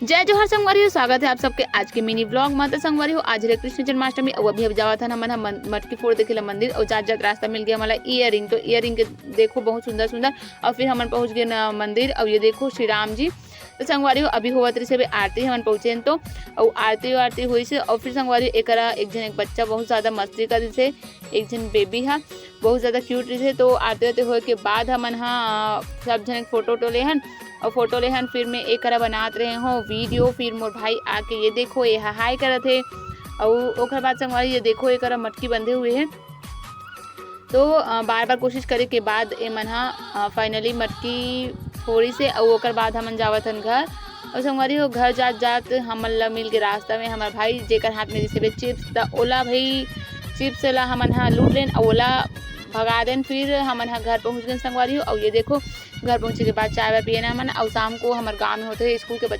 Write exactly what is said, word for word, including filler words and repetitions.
जय जोहार संगवारी हो, स्वागत है आप सबके आज के मिनी व्लॉग में। तो संगवारी हो, आज हरे कृष्ण जन्माष्टमी, और अभी अब जावत हन हमन ह मन-, मटकी फोड़ देखे ला मंदिर, और जात जात रास्ता मिल गया हमला ईयरिंग। तो ईयरिंग के देखो बहुत सुंदर सुंदर, और फिर हमन पहुंच गए न मंदिर। और ये देखो श्री राम जी। तो संगवारी हो, अभी होवत रहिस हे आरती, हमन पहुंचे हन तो, और आरती आरती हुई से, और फिर संगवारी हो, एकरा एक झन एक बच्चा बहुत ज्यादा मस्ती कर रहिस हे, एक झन बेबी हा बहुत ज्यादा क्यूट रहिस हे। तो आरती आरती होए के बाद हमन हा, अ, सब झन एक फोटो वोटो लेहन, और फोटो लेहन, फिर मैं एकरा बनात रहे हो वीडियो, फिर मोर भाई आके ये देखो ये हाय करत हे, और ओकर बाद संगवारी ये देखो एकरा मटकी बंधे हुए हे। तो, अ, बार बार कोशिश करे के बाद ए मन हा, अ, finally मटकी फोड़ी से, अउ ओकर बाद हमन जावत हन घर। और संगवारी हो, घर जात जात हमन ला मिल के रास्ता में हमर भाई, जेकर हाथ में जैसे चिप्स, त ओला भाई चिप्स ला हमन हा लूट लेन, अउ ओला भगा देन। फिर हमन हा घर पहुंच गए संगवारी हो। और ये देखो, घर पहुंचे के बाद चाय वाय पियन हमन, और शाम को हमर गांव में होते हैं स्कूल के बच्चा